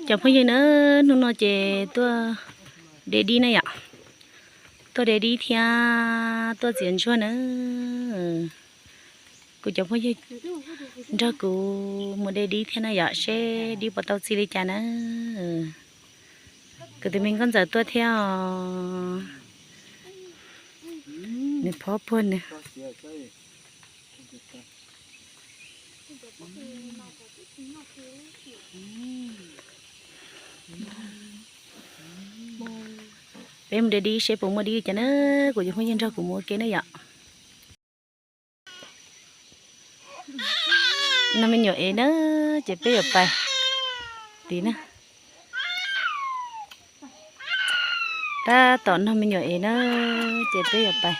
Cov phooj ywg na, hnub no ces tuaj de dib na yom, tuaj de dib thiab tuaj txiav ntsuag na. Kuv cov phooj ywg nrog kuv mus de dib thiab na yom, seb dib puas tau txi li cas na. Kuv tus me nkauj ntxawm tuaj thiab os. Nws phob puag nws. Peb mus de dib seb puas muaj dib li cas na, kuv cov phooj ywg nrog kuv mus ua ke na yom. Noj me nyuam ev na, ces peb yuav pais tid na. Tab tom noj me nyuam ev na, ces peb yuav pais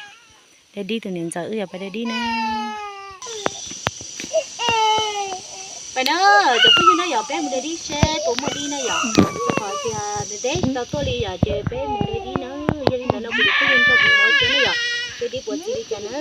de dib, tus niam ntxawm wb yuav pais de dib na. Pais na, cov phooj ywg na yom, peb mus de dib seb puas muaj dib na yom. Qhov tias ntev ntev tsis tau tuaj li yom, ces peb mus de dib na. Yog li ntawd no kuv cov phooj ywg nrog kuv mus ua ke na yom, seb dib puas txi li cas na.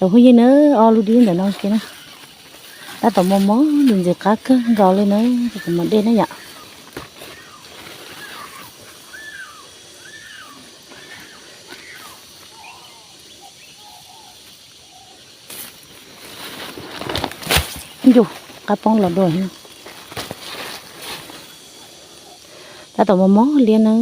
Cov phooj ywg na, ob lub dib ntawm no ces na, tab tom mos mos ntxim ntxim qab kawg nkaus li na, tab tom mos dej na yom. Yus, qab poob los dua. Tab tom mos mos liab na.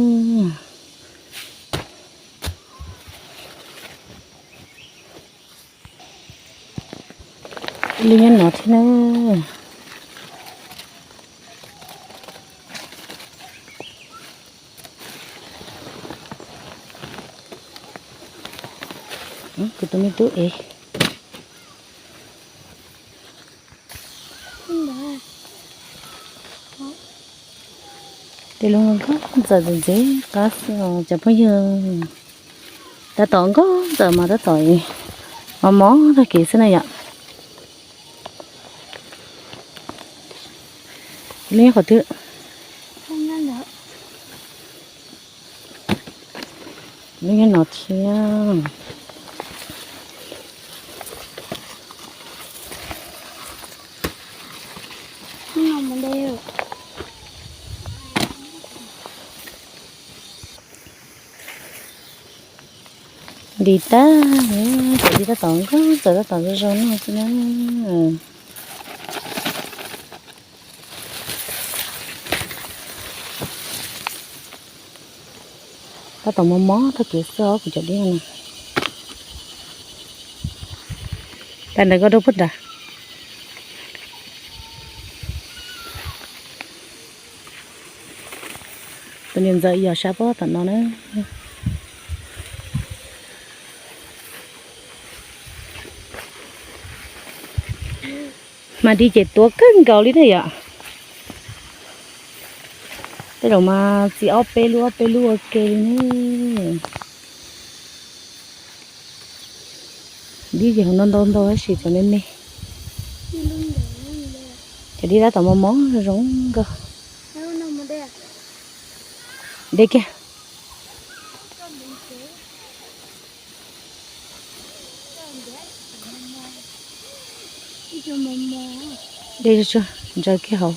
Lub nyob no thiab na. Kuv tus me tub ev. Tej lub nkauj ntxawm ntxim ntxim qab xwb os cov phooj ywg. Tab tom nkauj ntxawm mas tab tom mos mos tag kev xwb na yom. Lub nyob qhov twg? Lub nyob no thiab. Ntim tag, cov dib tab tom nkauj ntxawm tab tom zoo zoo noj xwb na. Tab tom mos mos tag kev xwb os kuv cov dib no. Pais ntawm koj rau puag nrad. Tus niam ntxawm yos sab pob tom no na. Mas dib ces tuav kawg nkaus li na yom. Tej zaum mas txiv ob peb lub ob peb lub ua ke li ne. Dib ces hauv no ntau ntau tab sis cov me me. Cov dib tab tom mos mos zoo nkauj. De kiag. De tsuag ntsaws kiag hauv.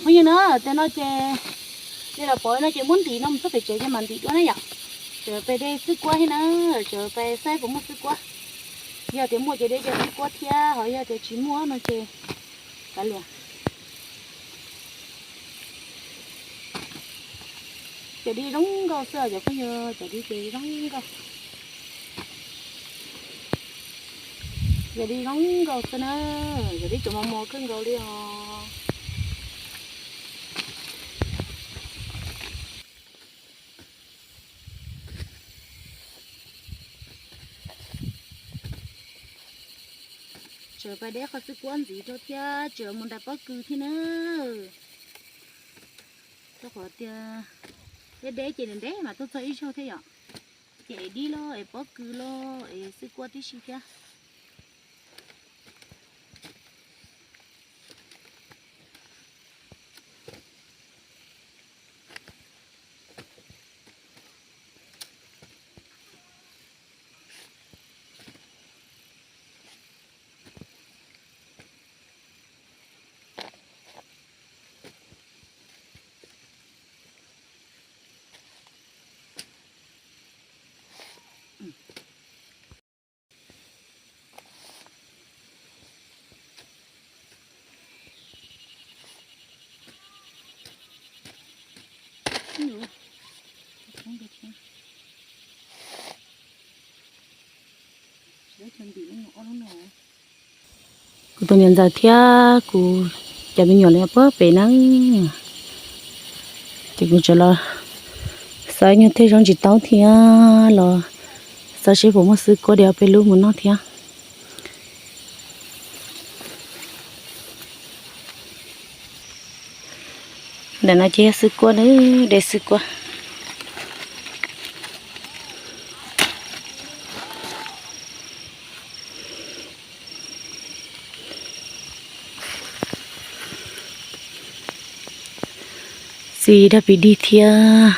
Phooj ywg na, tam no ces nej los pom no ces muab ntim no mus txog pem tsev ces mam ntim dua na yom. Tseem pais de xwb kuab thiab na, tseem pais saib puas muaj xwb kuab. Yog tias muaj ces de cov xwb kuab thiab, ho yog tias tsis muaj no ces kav liam. Cov dib zoo nkauj xwb cov phooj ywg, cov dib ces zoo nkauj. Cov dib zoo nkauj xwb na, cov dib tseem mos mos kawg nkaus li os. Tseem pais de qhov xwb kuab ntxiv rau thiab tseem mus ntais pob kws thiab na. Rau qhov tias deb deb ces nws ntev mas tuaj txog ib zaug thiab yom. Ces es dib los es pob kws los es xwb kuab tib si thiab. Kuv tus niam ntxawm thiab kuv cov me nyuam li puag pem na, ces kuv tseem los xav nyuag tej zaub ntsis taub thiab los xav seb puas muaj xwb kuab de ob peb lub mus noj thiab. Ntawm no ces yog xwb kuab na, de xwb kuab. Txiv dab pim dig thiab.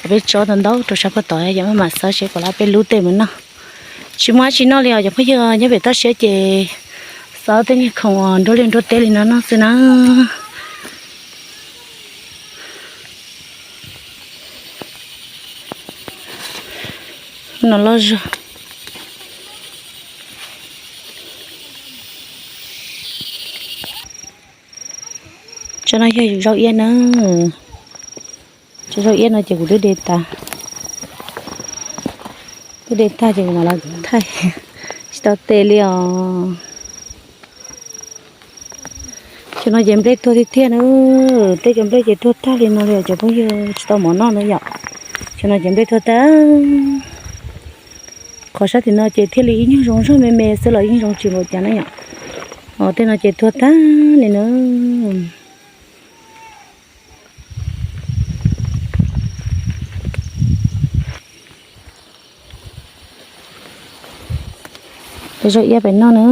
Peb tso tau ntau rau sab pag tod, yog maj mam xav seb puas lawv peb lub tej mus noj. Tsis muaj dab tsi noj li os cov phooj ywg, nyob pem toj siab ces xav tej niag khoom uas nruab liaj nruab teb li no noj xwb na. No loj zog. Tsob no yog zaub iab na. Tsob zaub iab no ces kuv twb de tag. Twb de tag ces kuv mam los thaij. Tsis tau tes li os. Cov no ces nplej tuag tiag tiag na. Tej cov nplej ces tuag tag li no li os cov phooj ywg, tsis tau mov noj na yom. Cov no ces nplej tuag tag. Qhov sab tim no ces thiaj li ib nyuag zoo zog me me xwb los yeej zoo tsis npaum cas na yom. Ho tej no ces tuag tag li na. Peb zaub iab pem noj na.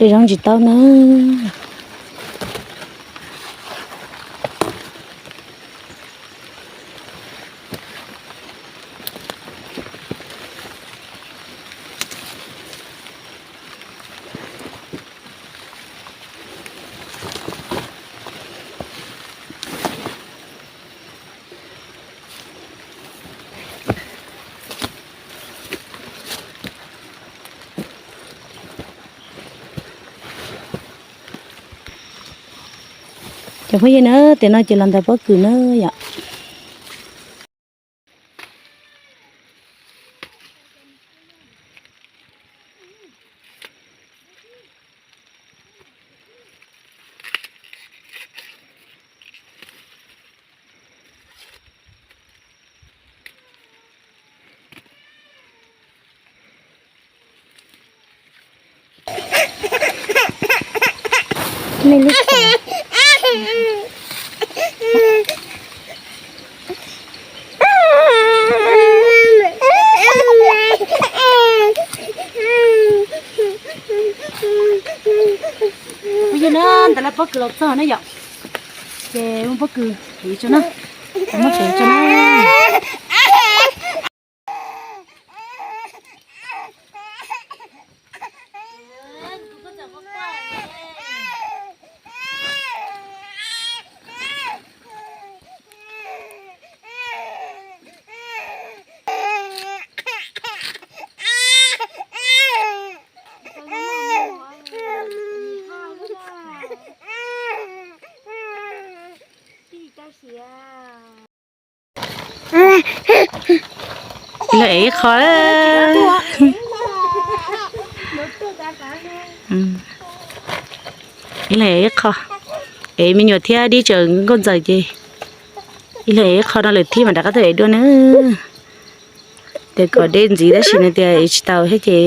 De zaub ntsis taub na. Cov phooj ywg na, tiam no ces los ntais pob kws na yom. Phooj ywg na, ntawm lawv pob kws los txog na yom, ces muab pob kws tso na, muab tso na. Ib leeg ev ib qho. Ib leeg ev ib qho, ev me nyuam thiab dib tseem nkauj ntxawm ces ib leeg ev ib qho no lawm thiab mam rov qab tuaj ev dua na. Tias kom deb ntxiv tab sis nws tias ev tsis tau thiab ces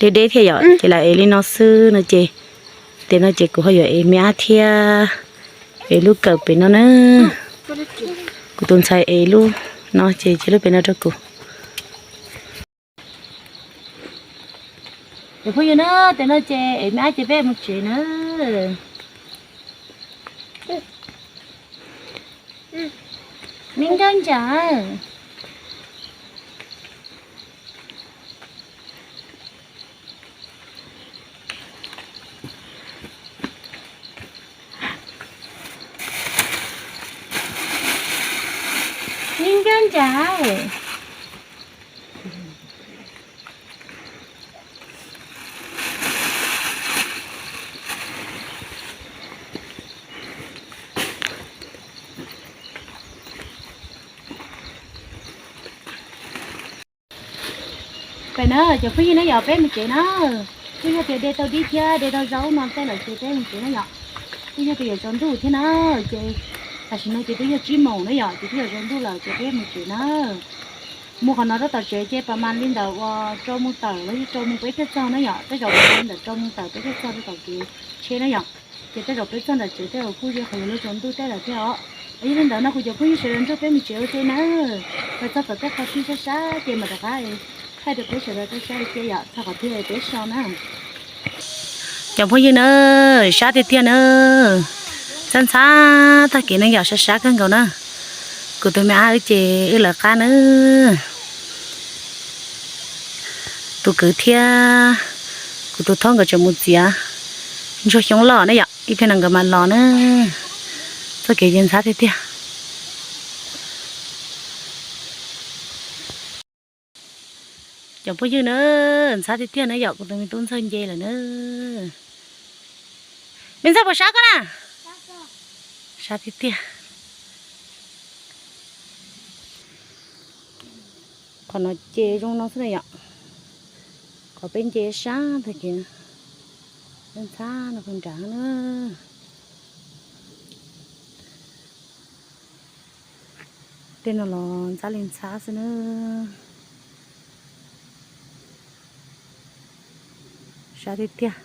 deb deb thiab yom, ces lam ev li no xwb no ces, tias no ces kuv ho yuav ev me ab thiab ev lub kawm pem no na. Kuv tus ntxhais ev lub no ces cia lub pem no rau kuv. Cov phooj ywg na, tias no ces ev me ab ces peb mus tsev na. Me nkauj ntxawm. Me nkauj ntxawm. Pem na cov phooj ywg na yom, peb mus tsev na. Twb yog tias de tau dib thiab de tau zaub no tej lawm ces peb mus tsev na yom. Twb yog tias yuav tsaus ntuj thiab na, ces tam sim no ces twb yog tsib moos na yom, ces twb yuav tsaus ntuj lawm ces peb mus tsev na. Mus qhov no rau tom tsev ces pas mas li ntawm uas rau moos tawm los yog rau moos peb thiaj txog na yom, tej zaum li ntawm rau moos tawm peb thiaj txog rau tom kev tsheb na yom. Ces tej zaum peb txog nram tsev tej zaum kuj ze qhov yuav luag tsaus ntuj tej lawm thiab os. Yog li ntawd no kuv cov phooj ywg sawv daws nrog peb mus tsev ua ke na. Peb txog tom tej qhov tij sab sab ces mam rov qab thaij rau peb sawv daws tau saib ua ke yom, txog qhov twg peb so na. Cov phooj ywg na, sab tiag tiag na, ntxhab ntxhab tag kev na yom, sab sab kawg nkaus na. Kuv tus me ab wb ces wb lawv qab na. Tus kwv thiab kuv tus thaub nkawd tseem mus txiav ntsuag xyoob loj na yom, ib pliag no nkawd mam los na. Txoj kev ces ntxhab tiag tiag. Cov phooj ywg na, ntxhab tiag tiag na yom, kuv tus me tub ntxawg nce lawm na. Me ntxawg puas sab koj na? Sab tiag tiag. Qhov no ces zoo no xwb na yom. Qhov peb nce sab tag kev, ntxhab no kawg nrad na. Tej no los ntxhab li ntxhab xwb na. Sab tiag tiag.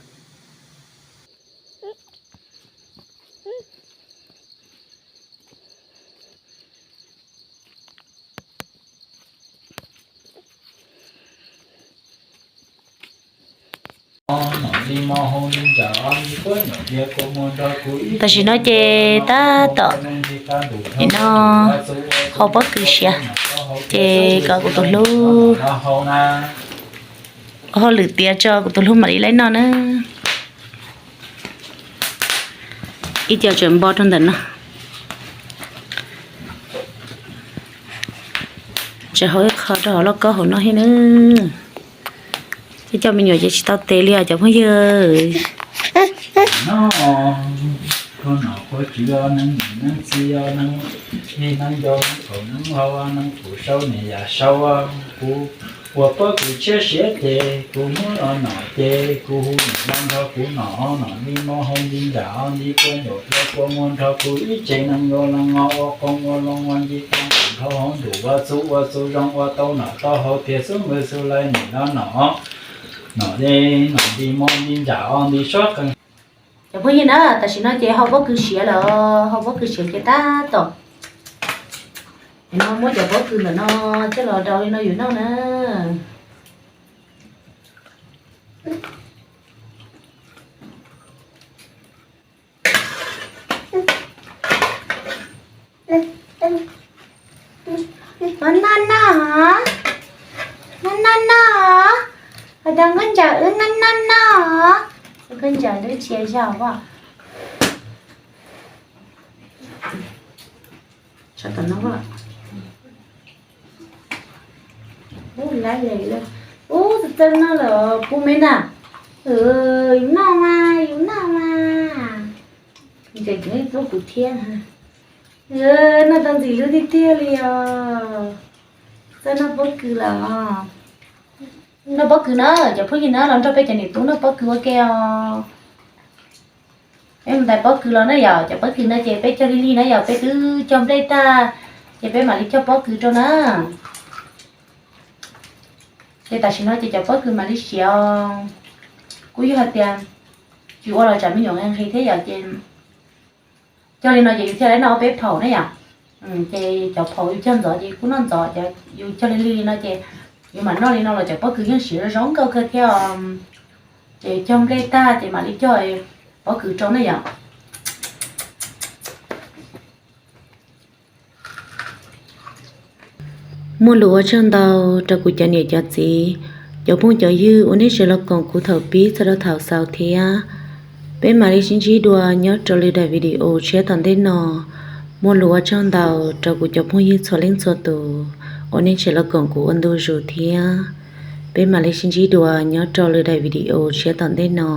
Tam sim no ces tab tom nim no hau pob kws siav, ces kom kuv tus hlub hauj lwm tiav tso kuv tus hlub mam li laib noj na. Ib co tseem npo rau ntawm no. Tseem hau ib qho rau hauv lauj kaub hauv no thiab na. Ces coj me nyuam ces tsis tau tes li os cov phooj ywg. Neeg txiv, neeg yau, neeg thaum neeg hau, neeg kuv sau niam yam sau, kuv ua pob kws tshiab siav ces kuv muab los nom ces kuv hu niam los nrog kuv nom, nom li mo hau nti nram o nti kua nyuam hlua kua muag nrog kuv ib tsev neeg yuav los ua qoo ua loo ua nci tau ntuj dhau hauv ntuj ua txuj ua txuj zoo ua tau nom tau hau tias xub npawg xub laij niam los nom, nom li nom nti mo nti nram o nti sob qees. Cov phooj ywg na, tam sim no ces hau pob kws siav lawm, hau pob kws siav ces tab tom, no muab cov pob kws ntawm no coj los daus li no yus noj na. Noj noj noj, noj noj noj, ua rau nkauj ntsawm wb noj noj noj. Nkauj ntsawm lub txias zaum as. Ub, lab le, ub, txawj noj lawm puas me na. Yus noj mas, yus noj mas. Ntses tseem tuaj kuv thiab. Noj tau ntxim hlub tiag tiag li os. Txawj noj pob kws lawm. Noj pob kws na, cov phooj ywg na, los nrog peb cov niam tub noj pob kws ua ke os. Peb mus ntais pob kws los na yom, cov pob kws no ces peb cog lig lig na yom, peb twb cog nplej tag, ces peb mam li cog pob kws rau na. Ces tam sim no ces cov pob kws mam li siav os. Kuj yog hais tias tsis ua los tsam me nyuam nqhis nqhis thiab yom, ces cog li no ces yus thiaj li noj ob peb phaum na yom. Ces cov phaum yus cog ntxov ces kuj noj ntxov, ces yus cog lig lig li no ces yus mam noj li no los cov pob kws yeej siav zoo nkauj kawg thiab os. Ces cog nplej tag ces mam li cog pob kws rau na yom. Muaj lus ua tsaug ntau rau kuv cov niam cov txiv, cov phooj cov ywg uas nej tseem los koom kuv thaum pib txog rau thaum xaus thiab. Peb mam li sib ntsib dua nyob rau lwm daim video tshiab tom ntej no. Muaj lus ua tsaug ntau rau kuv cov phooj ywg txhua leej txhua tus uas nej tseem los koom kuv ua ntu zus thiab. Peb mam li sib ntsib dua nyob rau lwm daim video tshiab tom ntej no.